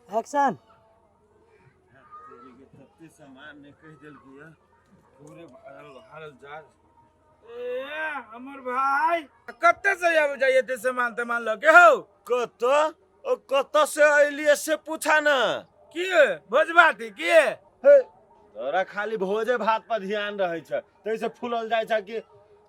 Action. तते सामान ने कहि देलकै ये पूरे भरल भरल जा। ए हमर भाई, कते से आबि जाइए ते सामान तमान लऽ के हौ? कत ओ कत से अइलिए से पूछा न। की भोज भात की हे? तोरा खाली भोजे भात पर ध्यान रहै छै, तैसे फूलल जाइ छै। कि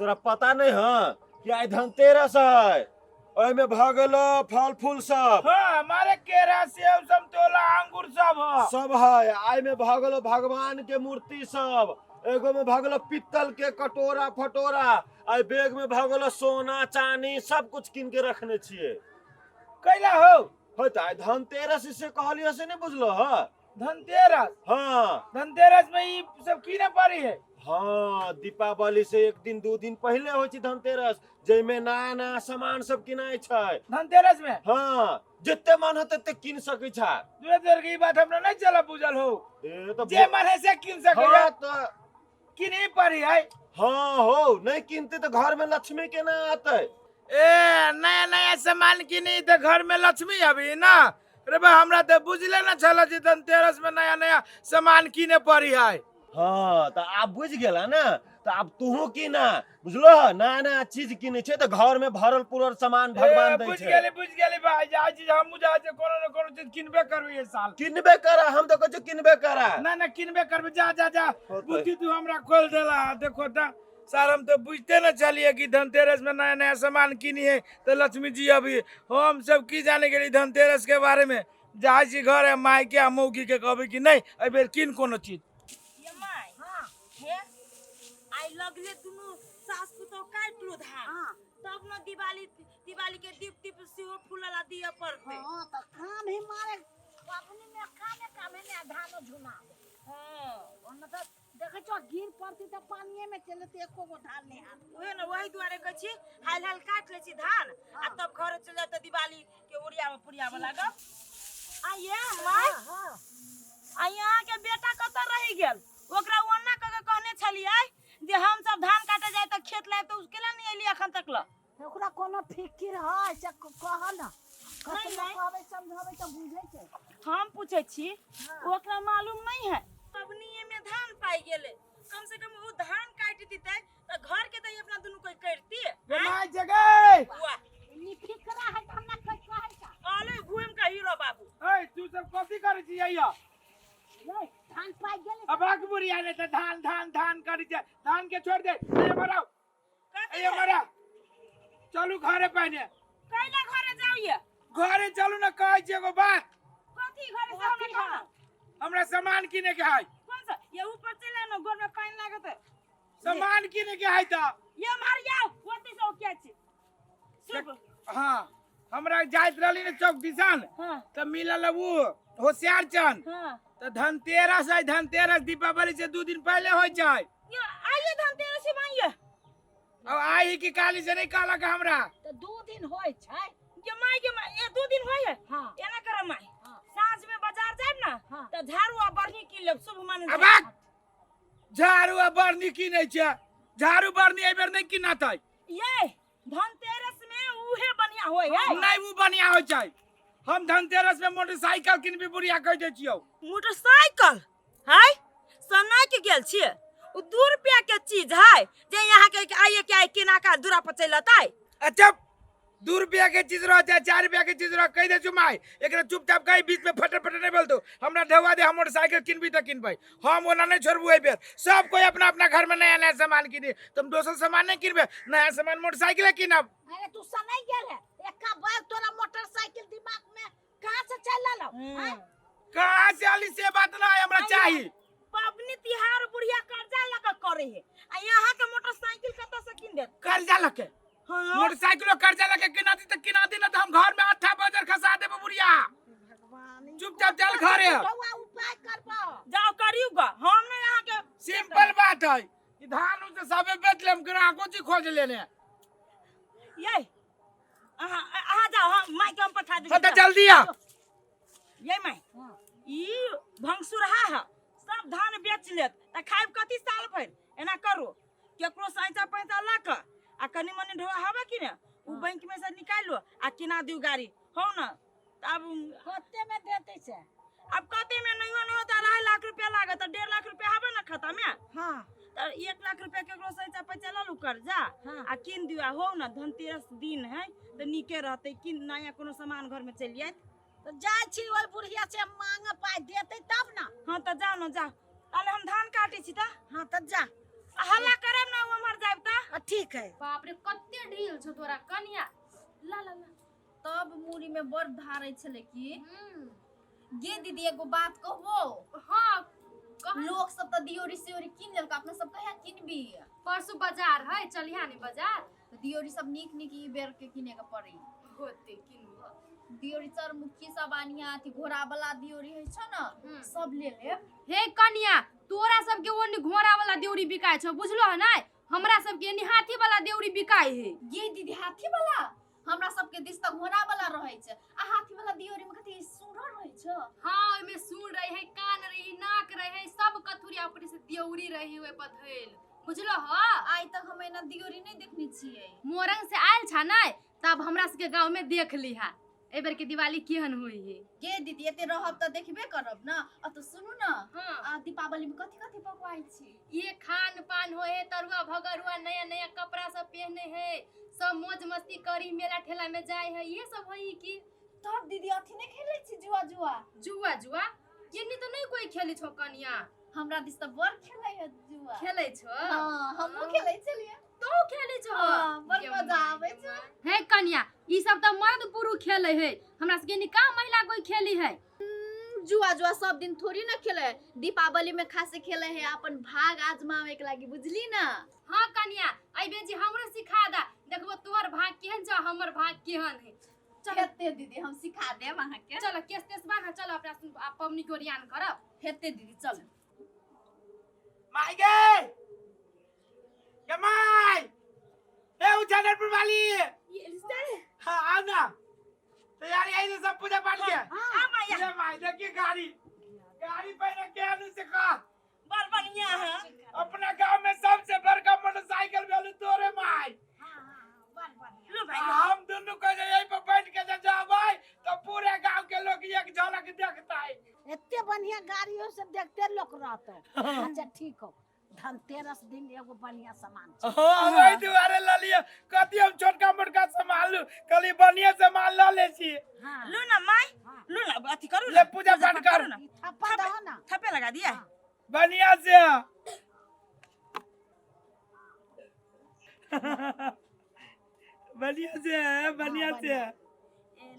तोरा पता नहीं है कि आइ धनतेरस है? ओहिमे भऽ गेलो फल फूल सब। हाँ, हमारे केरा, सेब, समतोला, अंगूर सब है, सब है। आइ में भऽ गेलो भगवान के मूर्ति सब, एगो में भऽ गेलो पित्तल के कटोरा फटोरा, आ बैग में भऽ गेलो सोना चानी, सब कुछ कीन के रखने छियै। कैला हो? हो तऽ आइ धनतेरस से कहलियो से नहीं बुझलो ह? धनतेरस? हाँ। धनतेरस में ई सब की ने पड़ी है? हाँ, दीपावली से एक दिन 2 दिन पहले होइ छै धनतेरस, जाहिमे नया नया सामान सब किनाइ छै धनतेरस में। हाँ, जते मन हो तते किन सकै छै। दूर दूर के ई बात हमरा नहीं चला बुझल हो। ए तो जे मन है से किन सकै। हाँ, तो किन पड़ी है। हाँ हो, नहीं किनते तो घर में लक्ष्मी केना आते? ए नया नया सामान किनी तो घर में लक्ष्मी अभी ना रे बा। हमरा तो बुझले ना छल जे धनतेरस में नया नया सामान किने पड़ी है। हाँ, तो आप बुझ गेला ना, तो अब तूहू किना, बुझलो? नया नया चीज किने छै तऽ घर में भरल पुरल सामान भगवान दै बुझ छै। गेली, बुझ गेली भाई। जा चीज हम बुझा छै, कोनो न कोनो चीज किनबे करबे ये साल। किनबे करा, हम तो कहै छियै किनबे करा। ना ना, किनबे करबे। जा जा जा। बुद्धि तू हमरा खोल देला। देखो ता सर, हम तो बुझते न चलिए कि धनतेरस में नया नया सामान किनी है तो लक्ष्मी जी अभी। हम सब की जाने के लिए धनतेरस के बारे में? जाइ छी घर, माय के आ मौगी के कहबै कि नहीं एहि बेर किन कोनो चीज। ये my. हाँ। हे, आइ लगले दुनू सास पुतोह काटि लो धान। हाँ। तब न दिवाली, दिवाली के दीप दीप सेहो फूलला दिअ पड़तै। हाँ, तऽ काम ही मारे पबनी में कामे कामे ने धानो झुना। हाँ। ओना तऽ देखै छौ, गिर पड़ती तऽ पानिये में चलि जेतै, एको गो धान नहि हाथ। उहे न, वही दुआरे कहै छी हाल हाल काटि लै छी धान आ तब घरे चलि जाउ तऽ दिवाली के ओरियामे पुरियामे लागब। आ ये my. हाँ। आ यहाँ के बेटा कतऽ रहि गेल? ओकरा ओना कऽ के कहने छलियै जे हम सब धान काटे जाय तऽ खेत लायब, तऽ उ केला नहि एली अखन तक ल? ओकरा कोनो फिकिर है से कह न। नहीं, कतनो नहीं। कहबै समझबै तऽ बुझै छै। हम पूछै छी। हाँ। ओकरा मालूम नहीं है, पबनीये में धान पाइ गेलै, कम से कम ओ धान काटि दितै तऽ घर के तऽ अपना दुनू कोई करती। माय जगह। वाह। नी फिकरा है तऽ हमरा कहै कहै का। आले घूम के हीरो बाबू। ए, तू सब कथी करै छी अइया? रे, धान पाइ गेलै। अब आग बुढ़िया ने तऽ धान धान धान करै छै, धान के छोड़ दे। ए मराउ। कथी ए है? मरा, चलू घरे पहिने। कैला घरे जाउ ये? घरे चलू ने, कहै छी एगो बात। कथी घरे से हमरा कथी कहू? है? हमरा सामान किने के है। कौन सा ये? ऊपर चले ना, गोर में पानी लागत है। सामान किने के है तऽ। ये मार जाओ, ओते से क्या छी सुन। हाँ, हमरा जाइत रहली ने चौक दिसन। हाँ। तऽ मिलल वो होशियार चंद। हाँ। तऽ धनतेरस है, धनतेरस दीपावली से 2 दिन पहले होइ छै। ये आइए धनतेरस है माइये? अब आई की काली से नहीं कहलक हमरा। तऽ 2 दिन होइ छै। ये माई के माई, ये 2 दिन होय है। हाँ। एना कर माई। हाँ। साँझ में बाजार जाइब ना। हाँ। तऽ झाड़ू आ बढ़नी कीन लेब, शुभ मानल अब जाइ। आग! झाड़ू आ बरनी किनै छै, झाड़ू बरनी एहि बेर नहीं किनातै। ये धनतेरस में उहे बढ़िया होय है। नहीं, वो बढ़िया होइ छै। हम धनतेरस में मोटरसाइकिल किनबी बुढ़िया, कहि दै छियौ। मोटरसाइकिल है सना के गेल छियै? उ 2 रुपया के चीज है जे यहाँ के आइए के आइ केना का दूरा पर चलि अतै? अच्छा, 2 रुपया के चीज रह चाहे 4 रुपया के चीज रह, कहि दै छु माय एकरा चुपचाप कहि, बीच में फटर फटर नहीं बोलतो। हमरा ढेवा दे, हम मोटरसाइकिल किनबी तऽ किनबै। हम ओना नहीं छोड़बू। एहि बेर सब कोई अपना अपना घर में नया नया सामान किनी, तुम दोसर सामान नहीं किनबे, नया सामान मोटरसाइकिल किनब। अरे, तू सनै गेल है, एक्का बैग तोरा मोटरसाइकिल दिमाग में कहाँ से चल आलो? आँय? कहाँ से आली से बात ना है, हमरा चाही। पबनी तिहार बुढ़िया कर्जा लऽ के करे है आ यहाँ के मोटरसाइकिल कतऽ से कीन देत? कर्जा लके? हाँ। मोटरसाइकिलो कर्जा लके किना दी तऽ किना दी, ना तऽ हम घर में अट्ठा बजर खसा देबो बुढ़िया। भगवान, ई चुपचाप चल घरे। बौआ, उपाय करबो। जाओ करियौ ग, हम नहीं यहाँ के। सिंपल बात है, ई धान उन से सबे बेच लेम, ग्राहको जी खोज लेने। ये अहाँ अहाँ जाओ, हम माई के हम पठा देबै। हाँ, तऽ जल्दी आ। ये माई। हाँ। ई भंगसुरहा है, सब धान बेच लेत तऽ खायब कथी साल भरि? एना करू, केकरो से ऐंचा पैंचा लऽ कऽ आ कनि मनि ढोआ हवे कि ने, उ हाँ। बैंक में से निकालि लो आ किना दियौ गाड़ी, हौ न? तऽ आब कते में देते से? 1 लाख रुपया केकरो से ऐसा पैसा लऽ लू कर्जा हाँ। आ कीन दियो। आ हो ना, धनतेरस दिन है तऽ नीके रहतै कि नया कोनो सामान घर में चलि जायत। तऽ जाइ छी ओहि बुढ़िया से मांग, पाइ देतै तब ना। हाँ, तऽ जाओ ना, जाओ। ताले हम धान काटे छी तऽ। हाँ, तऽ जा। आ हल्ला करब ना उम्हर जायब तऽ। ठीक है। बाप रे, कते ढील छौ तोरा कनिया! ला ला ला। तब मूड़ी में बड़ धारै छलै की। हम्म। गे दीदी, एगो बात कहबो? हाँ, कह। लोक सब तऽ दियोरी सियोरी कीन लेलक, अपना सब कहिया किनबी? परसू बाजार है, चलिहा ने बाजार। तऽ दियोरी सब नीक नीक ई बेर के किने के पड़ी। होते, किनबो। दियोरी चरमुखी सब आनिया, अथी घोड़ा वाला दियोरी होइ छौ ने, सब ले लेब। हे कनिया, तोरा सबके ओनी घोड़ा वाला देउरी बिकाय छौ, बुझलो है नै? हमरा सबके एनी हाथी वाला देउरी बिकाय है। ये दीदी, हाथी वाला? हमरा सबके दिस तऽ घोड़ा वाला रहै छै। आ हाथी वाला दियोरी में कथी सुंदर रहै छै? हाँ, ओहिमे सूंड रहे है, कान रहे, नाक रहे, सब कथुरी अपने से देउरी रही ओहि पर धइल, बुझलो ह? आइ तक हम एना दियोरी नहि देखने छियै। मोरंग से आयल छा नै, तब हमरा सबके गांव में देख लिहा एहि बेर के दिवाली केहन हुई है। गे दीदी, एते रहब तऽ देखबे करब ना। आ तऽ सुनू ना। हाँ। आ दीपावली में कथी कथी पकवाइ छी? ये खान पान होए है, तरुआ भगरुआ, नया नया कपड़ा सब पहने है, सब मौज मस्ती करी, मेला ठेला में जाए है, ये सब होई की। तब दीदी, अथी नहि खेलै छी, जुआ जुआ? जुआ जुआ केनी तो नहीं कोई खेले छो कनिया। हमरा दिस तऽ बड़ खेलै है जुआ। खेले छो? हाँ, हमहूँ खेलै छलियै। तो खेले छो? हाँ, बड़ मजा आबै छै। हे कनिया, ई सब तऽ मर्द पुरुष खेले है, हमरा सबके एनी कहाँ महिला कोई खेली है। जुआ जुआ सब दिन थोड़ी ना खेले है, दीपावली में खासे खेले है अपन भाग आजमावे के लागी, बुझली ना? हाँ कनिया, एहि बेर जी हमरो सिखा दा, देखबो तोहर भाग केहन छौ, हमर भाग केहन है। चल। हेते दीदी, हम सिखा देब अहाँके। चल, केस तेस बान्ह, चल अपना पबनी के ओरियान करब। हेते दीदी, चल। माय गे, गे my, ए उजानरपुर वाली। हाँ, आओ ना, तैयारी आई ना सब पूजा पाठ के? आ माया। ये माय, देखिए गाड़ी, गाड़ी पहले के आलू से का। बड़ बढ़िया है। अपना गांव में सबसे बड़का मोटरसाइकिल भेलू तोरे माय। हाँ हाँ, बड़ बढ़िया। लो भाई। हम दोनों को जे यहीं पर बैठ के जे जाबै तो पूरे गांव के लोग एक झलक देखता है। एते बढ़िया गाड़ी हो, सब देखते लोग रहतो। अच्छा ठीक हो, धनतेरस दिन एगो बढ़िया सामान छै। हाँ, वही दुआरे ल लियो। कथी हम छोटका मोटका सामान लू, कहली बढ़िया सामान ल ले छी। हाँ। लो ना माय। हाँ। लो ना, अथी करू ले ना। पूजा पाठ कर। करू ना। ई थप्पा दहो ना। थप्पे लगा दिया। हाँ। बढ़िया से, बढ़िया से, बढ़िया से।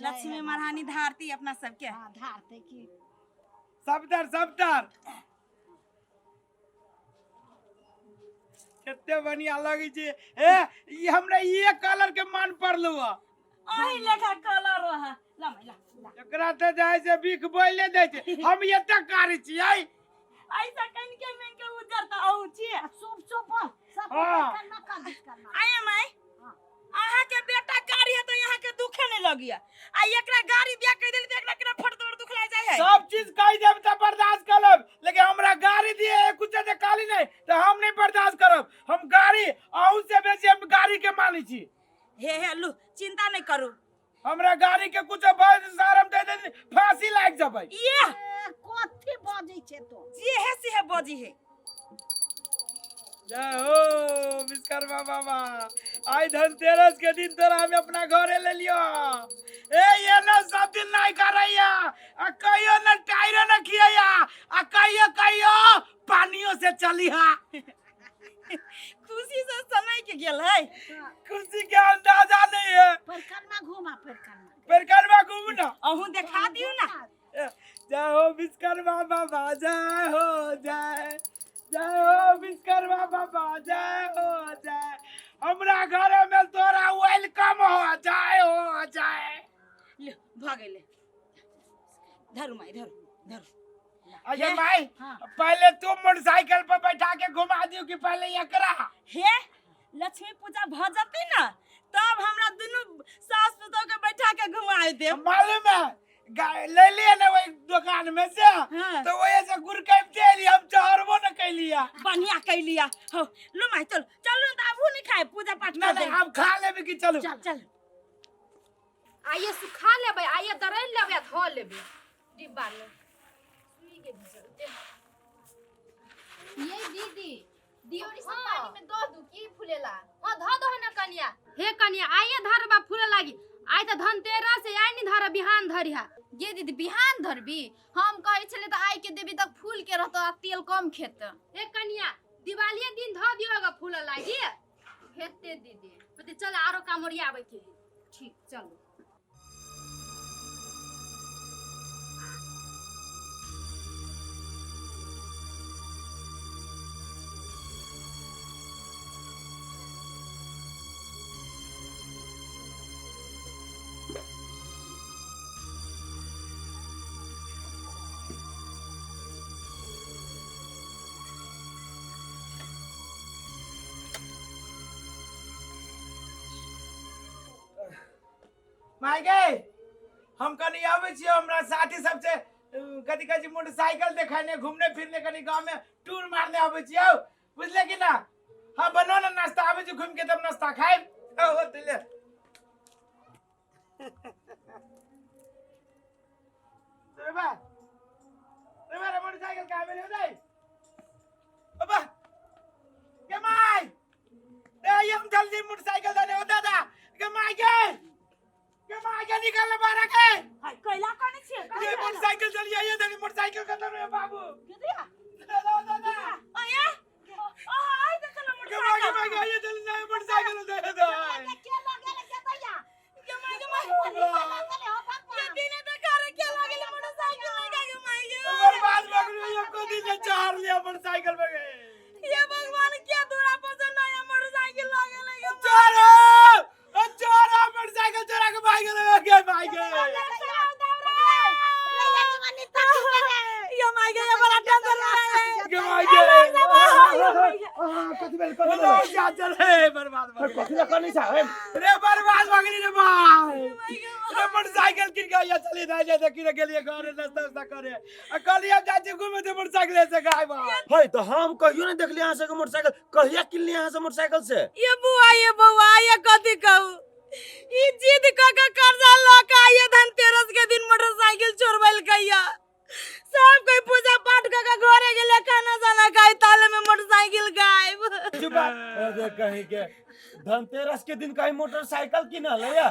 लक्ष्मी महारानी धारती अपना सबके। हाँ, धारते की। सबदर सबदर कते बढ़िया लगै छै। ए, ई हमरा ये कलर के मन पड़लौ। ओही लेखा कलर रहा। ला माय, ला ला। एकरा तऽ जाइ छै भीख बोले दै छै, हम एते कारी छियै। ऐसा कन के मेन के उज्जर तऽ अहू छियै। शुभ शुभ बोल सब। हाँ। करना कर करना। आये माय। हाँ। अहाँ के बेटा गाड़ी है तो यहाँ के दुखे नहीं लगिया, आ एकरा गाड़ी दिया कह देली त एकरा केना फट दौड़ दुख लाग जाय है। सब चीज कहि देब तऽ बर्दाश्त करब, लेकिन हमरा गाड़ी दिए कुछ जे काली नहीं तऽ हम नहीं बर्दाश्त करब। हम गाड़ी अहू से बेसी हम गाड़ी के मानै छी। हे हे, लू, चिंता नहीं करू। हमरा गाड़ी के कुछ सारम दे दे, फांसी लाग जबै। ये ए, कथी बजै छै तो? जे है से है बजी है। जय हो विश्वकर्मा बाबा, आई धनतेरस के दिन तोरा हम अपना घरे ले लियो। ए, ये ना सब दिन नहीं करैया, आ कहियो न टायरो न खियैया, आ कहियो कहियो पानियो से चलिहा। खुशी से समय के गेल है। खुशी के अंदाजा नहीं है। परिक्रमा घुमा, परिक्रमा। परिक्रमा घूम ना। अहूँ देखा दियो ना। जय हो विश्वकर्मा बाबा, जय हो, जय जय हो विश्वकर्मा बाबा, जय हो जय। हमरा घर में तोरा welcome हो, जय हो जय। ले, भऽ गेलै। धरू माय, धरू धरू। अच्छा भाई। हाँ। पहले तुम मोटरसाइकिल पर बैठा के घुमा दियो कि पहले एकरा? हे, लक्ष्मी पूजा भऽ जेतै ना, तब हमरा दुनू सास पुतोह के बैठा के घुमा देब। मालूम है, ले लिए ना वही दुकान में से। हाँ। तो वही से गुरकैप दे हम चढ़बो न कैलिया। बढ़िया कैलिया हो। लो माय, चल चलू तऽ आबू नहीं खाए, पूजा पाठ ना कर ना दे। हम खा लेबे कि चलू? चल। चल। आइए सुखा लेबै, आइए दरैल लेबै आ धो लेबै डिब्बा में। सुई के भी चलते। ये दीदी। दियोरी सब हाँ। पानी में दऽ दू की फूलेला। हाँ धऽ दहो ना कनिया। हे कनिया आइए धरबा फूले लागी, आइ तऽ धनतेरस है, आइ नहीं धर बिहान धरिहा। गे दीदी बिहान धरबी? हम कहै छलै तऽ आइ के देबी तऽ फूल के रहतो आ तेल कम खेत। हे कनिया दिवालिये दिन धऽ दियो अगर फूले लागी। हेते दीदी। पति चल आरो काम ओरियाबै के है। ठीक चलू। माय गे हम कनी आबै छियै, हमरा साथी सब से कथी कहै छै मोटरसाइकिल देखाने घूमने फिरने कनी गाँव में टूर मारने आबै छियै, बुझले कि ना? हाँ बनो ना नाश्ता, आबै छी घूम के तब नाश्ता खाइब। होते ले रे बा रे बा, रे मोटरसाइकिल कहाँ भेलै दाइ? अबा के my रे, हम जल्दी मोटरसाइकिल दे ओ दादा। के my गे, के my गे, निकल ले बाहर के। हाय कैला कने छियै? ये मोटरसाइकिल चलिए, ये देखिए मोटरसाइकिल खत्म है बाबू। दीदी दादा दादा आया ओ हाय देखल के my के मोटरसाइकिल। My गे, ये जल्दी नया मोटरसाइकिल दे दे। के लगेले के दैया? के my के my लगेले हो भगवान। के दिन देखा रे के लगेले मोटरसाइकिल लगा के my गे। बर्बाद भऽ गेलै, एको दिन ने चार लिया मोटरसाइकिल में गए। ये भगवान के दूरा पर से नया मोटरसाइकिल लगेले के। चोर ओ चोर, मोटरसाइकिल चोरा के भाग गेलै के भाग गेलै। ये my गे, ये बड़ा टेंशन है। के भाग गेलै। कथी भेल? कथी भेल? जा चल हे, बर्बाद भऽ गेलै। कथी लए कनै छ हे? रे बर्बाद भऽ गेली रे भाई रे, मोटरसाइकिल किन के आइया चली दाइ जाय किन गेलिए घरे नाश्ता उस्ता करे आ कहलिए अब जाइ छी घूमे ते मोटरसाइकिल से गायब। है तऽ हम कहियो नहि देखलियै अहाँ सबके मोटरसाइकिल, कहिया किनलियै अहाँ सब मोटरसाइकिल से? ये बुआ ये बउआ ये कथी कहू, ई जिद क के कर्जा ल के आइए धनतेरस के दिन मोटरसाइकिल चोरबैलकैया। सब कोई पूजा पाठ क के घरे गेले खाना साना खाए, ताले में मोटरसाइकिल गायब। चुप अरे कहीं के धनतेरस के दिन कहीं मोटरसाइकिल किनल है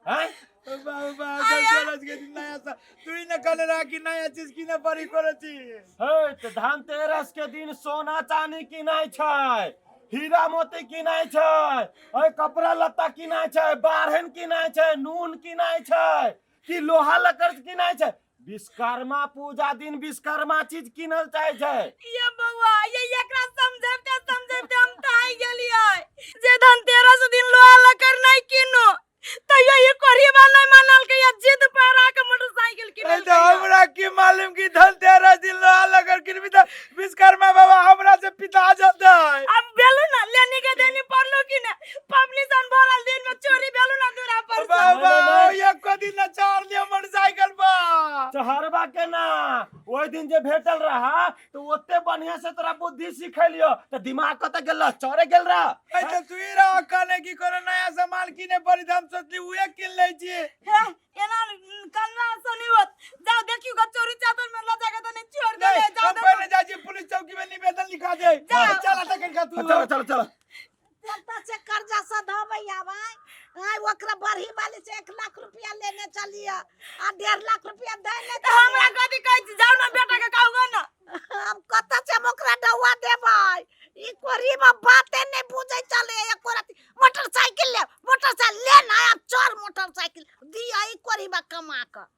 हैं? बाबू बाबू धनतेरस के दिन नया सा तू ही न कहले रहा कि नया चीज किने पड़ी कोनो चीज। हे तऽ धनतेरस के दिन सोना चानी किनाइ छै, हीरा मोती किनाइ छै, है कपड़ा लत्ता किनाइ छै, बारहन किनाइ छै, नून किनाइ छै कि लोहा लकड़ किनाइ छै? विश्वकर्मा पूजा दिन विश्वकर्मा चीज किनल जाइ छै। ये बउआ ये एकरा समझबते समझबते हम थाकि गेलियै। जे धनतेरस दिन लोहा लकड़ नहीं किनो तैयो ये कोरीबा नहीं मानल के ये जिद पर आके मोटरसाइकिल किनल। तो हमरा की मालूम कि धनतेरस दिन लोहा लकड़ किनबी त विश्वकर्मा बाबा हमरा से पिता जतै। अब बेलू ना लेनी के देनी पड़लो कि ना, पबनी सन भरल दिन में चोरी बेलू ना दूरा पर से। बाबा नहीं, नहीं। एको दिन ना चार लिया मोटरसाइकिल पर। चहरबा के ना ओहि दिन जे भेटल रहा तो ओते बढ़िया से तोरा बुद्धि सिखेलियो तऽ दिमाग कतऽ गेल रह? चोरे गेल रह? ए त तू ही रह कहने की कोनो नया सामान किने पड़ी त हम सोचली उहे किन लै छी। हे एना कन्ना सुनी होत, जाओ देखियो ग चोरी चादर में ल जाके तने छोड़ दे। नहीं, जाओ हम पहले जाइ छी पुलिस चौकी में निवेदन लिखा दे। चल त कनिका तू चलो चलो चलो। कतऽ से कर्जा सधाबै आबै? आइ ओकरा बरही वाली से 1 लाख रुपया लेने चलिए आ 1.5 लाख रुपया देने। तऽ हमरा कथी कहै छी, जाओ ना बेटा के कहू ना। हम कतऽ से हम ओकरा डौआ देबै? ई कोरीबा बाते नहि बुझै चले एको रति। मोटरसाइकिल ले, मोटरसाइकिल ले ना, आब चोर मोटरसाइकिल दिया ई कोरीबा कमा कऽ।